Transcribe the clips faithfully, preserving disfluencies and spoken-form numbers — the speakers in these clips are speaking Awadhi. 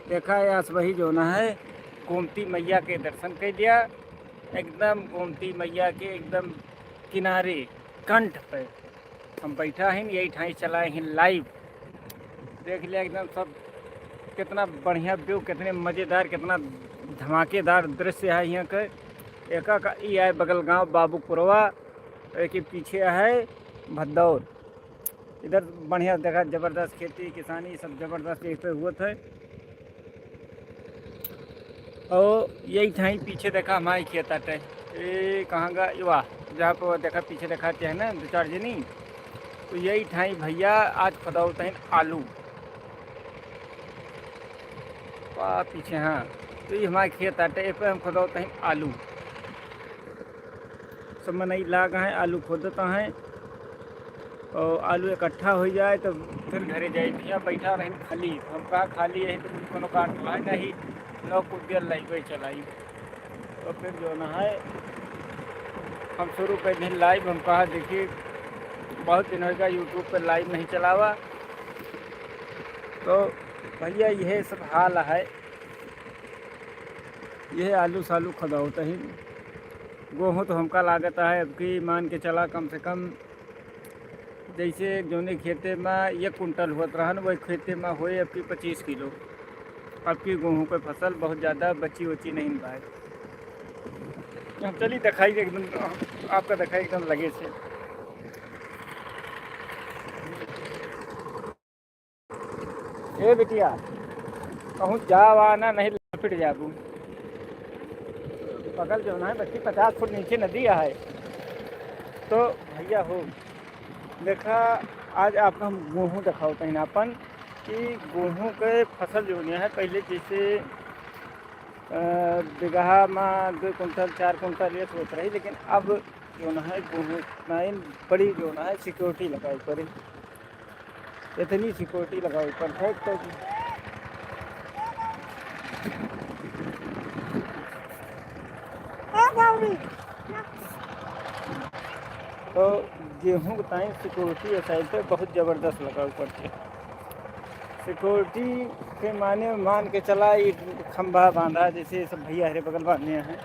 देखा, यस वही जौन है, गोमती मैया के दर्शन कर दिया। एकदम गोमती मैया के एकदम किनारे, कंठ पे हम बैठा हैं, यही ठाई चलाए हैं live। देख लिया एकदम सब, कितना बढ़िया view, कितने मज़ेदार, कितना धमाकेदार दृश्य है यहाँ के। एका का ई आए बगल गांव बाबूपुरवा, एक पीछे है भदौर। इधर बढ़िया देखा, जबरदस्त खेती किसानी सब जबरदस्त एक पे हुआ था। और यही ठाई पीछे देखा हमारे खेत आटे, ए कहाँ गा, ये वाह, जहाँ पे वो देखा पीछे देखा है ना दो चार जनी, तो यही ठाई भैया आज खुदावत हैं आलू। वाह पीछे, हाँ, तो ये हमारे खेत आटे, ए पे हम खुदावत हैं आलू। सब मनई लाग हैं, आलू खोदत हैं और आलू इकट्ठा हो जाए तो फिर घरे जाए। यहाँ बैठा रही खाली, हम कहा खाली है तो कोनो काट है नहीं, लोग कुछ देर लाइव चलाई। तो फिर जौन है हम शुरू कर दें live। हम कहा देखिए बहुत दिन होगा YouTube पे live नहीं चलावा। तो भैया यह सब हाल है, यह आलू सालू खदावत ही। गोहूँ तो हमका लागत है अब की मान के चला कम से कम जैसे जौने खेते में एक कुंटल होत रहन, वही खेते में होए अब की पच्चीस किलो। अब की गोहूँ के फसल बहुत ज़्यादा बची उची नहीं बाय। हम चली दिखाई एकदम, आपका दिखाई एकदम लगे से। ए बिटिया, कहूँ जावा ना, नहीं लपट जाबू। बगल जौन है बच्ची पचास फुट नीचे नदी है। तो भैया हो, देखा, आज आपका हम गोहूँ दिखाओ तहिन आपन कि गोहूँ के फसल जौन है पहले जैसे, अ, बिगहा में दो कुंटल चार कुंटल ये होत रही, लेकिन अब जौन है गोहूँ नाइन बड़ी जौन है सिक्योरिटी लगाई पड़ी। इतनी सिक्योरिटी लगाई, परफेक्ट है जी। तो गेहूँ के ताई सिक्योरिटी ये साइड पे बहुत जबरदस्त लगाई पड़ती है। सिक्योरिटी के माने मान के चला, ये खंभा बांधा, जैसे ये सब भैया हरे बगल बांधे हैं,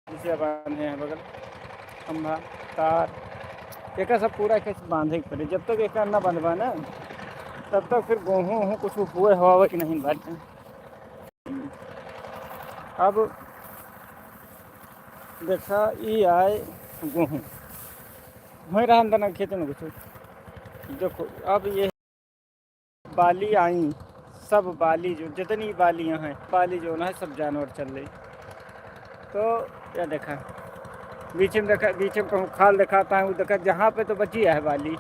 जैसे बांधे हैं बगल खंभा, तार, एका सब पूरा एक बांधे के पड़े। जब तक एका ना बांधबा ना, तब तक फिर गोहूँ वोहूँ कुछ हुए हवावे के नहीं बाटे। अब देखा, ई आए गोहूँ, वहीं रहन देना खेत में कुछ। देखो, अब ये बाली आई, सब बाली जो जितनी बाली हैं, बाली जौन है, सब जानवर चल रही। तो या देखा, बीच में देखा, बीच में कहूँ खाल दिखाता है, वो देखा, जहाँ पे तो बची है बाली,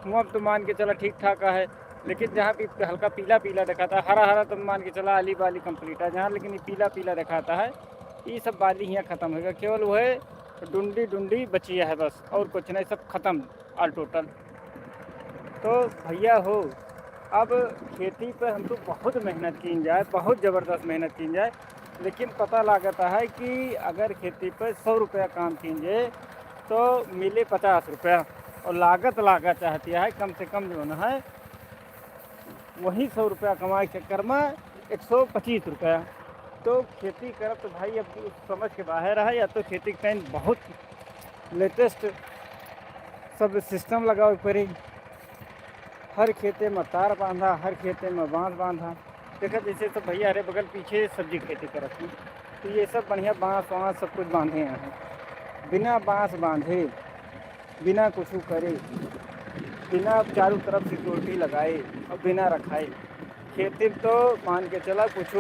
वहाँ तो मान के चला ठीक ठाक है, लेकिन जहाँ भी हल्का पीला पीला दिखाता है, हरा हरा, तो मान के चला आली बाली कंप्लीट है। जहाँ लेकिन ये पीला पीला दिखाता है, ये सब बाली यहाँ ख़त्म होगा, केवल वो है डुंडी डुंडी बची है बस, और कुछ नहीं, सब ख़त्म ऑल टोटल। तो भैया हो, अब खेती पे हम तो बहुत मेहनत कीन जाए, बहुत जबरदस्त मेहनत कीन जाए, लेकिन पता लागत है कि अगर खेती पे सौ रुपया काम कीन जाए तो मिले पचास रुपया, और लागत लागत चाहती है कम से कम जौन है वही सौ रुपया कमाए के चक्कर में एक सौ पच्चीस रुपया। तो खेती करब तो भाई अब उस समझ के बाहर है, या तो खेती के टाइम बहुत लेटेस्ट सब सिस्टम लगावे के पड़ी। हर खेते में तार बांधा, हर खेते में बांस बांधा। देखा जैसे सब भैया हरे बगल पीछे सब्जी खेती करत हैं, तो ये सब बढ़िया बांस वांस सब कुछ बांधे हैं। बिना बांस बांधे, बिना कुछ करे, बिना चारों तरफ सिक्योरिटी लगाए और बिना रखाए खेती में तो मान के चला कुछ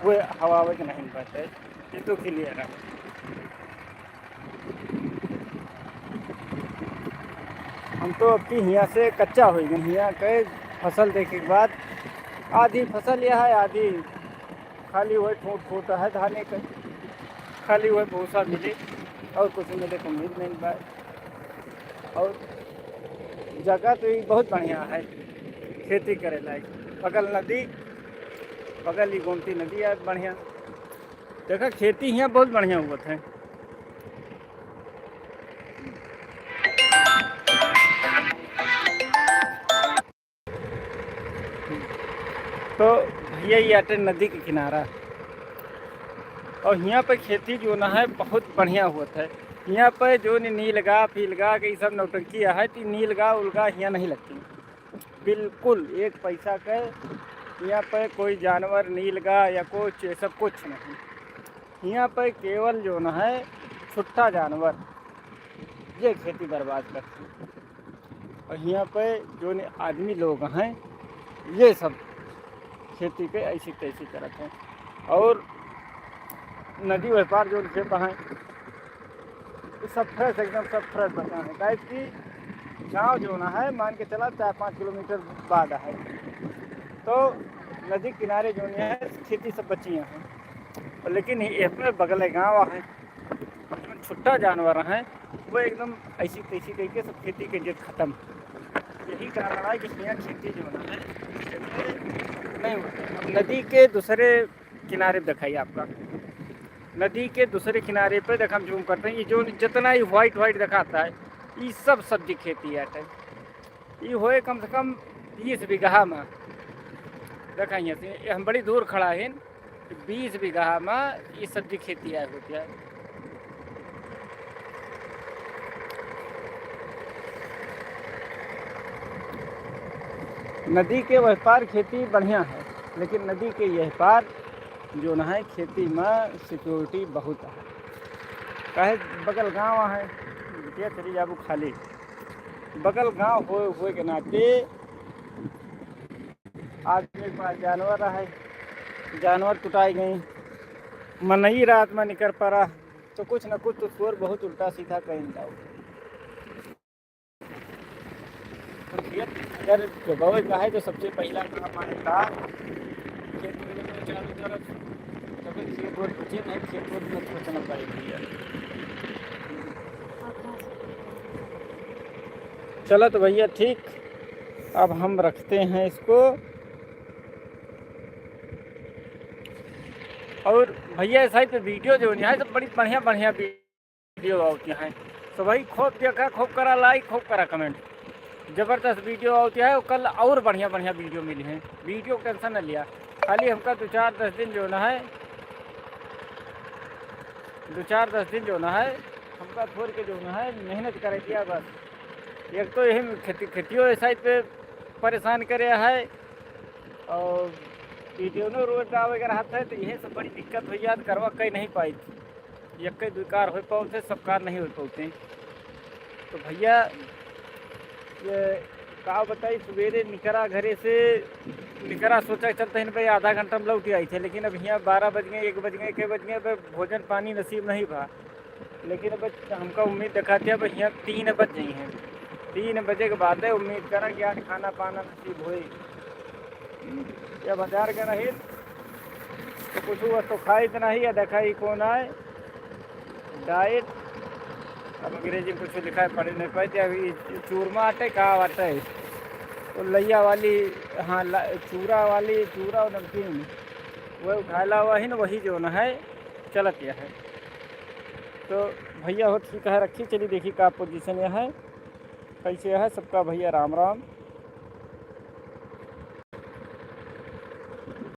हुए हवावे के नहीं बाटे। ये तो क्लियर है। हम तो अब की हियाँ से कच्चा हो गए। हियाँ के फसल देखे के बाद आधी फसल यह है, आधी खाली वही ठूंठ ठूंठ है धाने के, खाली वही भूसा मिले और कुछ मिले के उम्मीद नहीं बा। और जगह तो ये बहुत बढ़िया है खेती करे लायक, बगल नदी, बगल ही गोमती नदी है बढ़िया। देखा खेती हियाँ बहुत बढ़िया हुआ है। तो यही आटे नदी के किनारा। और हियाँ पे खेती जौन है बहुत बढ़िया होत है। हियाँ पे जौन नीलगा, फीलगा के ई सब नौटंकी है, तो नीलगा, उलगा हियाँ नहीं लगती। बिल्कुल एक पैसा के हियाँ पे कोई जानवर, नीलगा या कुछ, ये सब कुछ नहीं। हियाँ पे केवल जौन है छुट्टा जानवर, ये खेती बर्बाद करते हैं। और हियाँ पे जौन आदमी लोग हैं, ये सब खेती के ऐसी तैसी करत हैं। और नदी व्यापार जौन खेत हैं, ये सब fresh, एकदम सब fresh बचा है। काहे कि गाँव जौन है, मान के चला, चार पाँच किलोमीटर बाद है, तो नदी किनारे जौन है, खेती सब बची हैं। और लेकिन ये अपने बगल गाँव है, जौन छुट्टा जानवर हैं, वो एकदम ऐसी तैसी करके सब खेती के जद खत्म। यही कारण है कि हियाँ खेती जौन है, नहीं होती। अब नदी के दूसरे किनारे दिखाई आपका, नदी के दूसरे किनारे पे देख, हम zoom करते हैं, ये जो जितना ही white white दिखाता है, ये सब सब्जी खेती आटे। ये होए कम से कम बीस बीघा में। देखा हियाँ से, ये हम बड़ी दूर खड़ा हैं, बीस बीघा में ये सब्जी खेती आए होती है। नदी के वह पार खेती बढ़िया है, लेकिन नदी के यह पार जौन है, खेती में security बहुत है। काहे, बगल गाँव है, बिटिया चली जाबू खाली। बगल गाँव होए, होए के नाते आदमी के पास जानवर रहे, जानवर कुटाई गई, मनई रात में निकर पड़ा, तो कुछ न कुछ तो शोर बहुत उल्टा सीधा कहीं जाओ। तो खेत अगर जोतवे का है तो सबसे पहला काम आए का, खेत में चारों तरफ, तभी खेत वोत बचे, नहीं खेत वोत में सोचना पड़ेगी यार। चलो तो भैया ठीक, अब हम रखते हैं इसको। और भैया इस side पे video जौन है तो बड़ी बढ़िया बढ़िया video आवती हैं। तो भाई खूब देखा, खूब करा like, खूब करा comment। जबरदस्त video आवती है और कल और बढ़िया बढ़िया video मिली हैं। Video tension न लिया, खाली हमका दो चार दस दिन जौन है, दो चार दस दिन जौन है, हमका छोड़ के जौन है मेहनत करे दिया बस। एक तो यही खेती, खेतियो इस side पे परेशान करे है और video नो रोज आवे के रहत है, तो यही सब बड़ी दिक्कत हो जात, करवा कई नहीं पाई थी, यक्के दुई कार हो पावते, सब कार नहीं हो पावते। तो भैया ये का बताई, सवेरे निकरा घरे से, निकरा सोचा चलते हैं भाई आधा घंटा में लौट आई थे, लेकिन अब हियाँ बारह बज गए, एक बज गए, के बज गए, अब भोजन पानी नसीब नहीं भा। लेकिन अब हमका उम्मीद दिखाते हैं, अब हियाँ तीन बज गई हैं, तीन बजे के बाद है, उम्मीद करा कि आज खाना पाना नसीब होई। या बाजार के नहीं तो कुछ वस्तु खाई तो नहीं, या देखाई कौन आए diet। अब अंग्रेजी में कुछ लिखा है, पढ़े नहीं पाए थे। अभी चूरमा आटे का आटे, तो लैया वाली, हाँ, ला-, चूरा वाली, चूरा और नमकीन, वह उठाला हुआ ही ना, वही जौन है चलत यह है। तो भैया हो ठीक है, रखी, चली देखी का position यह है, कैसे है। सबका भैया राम राम।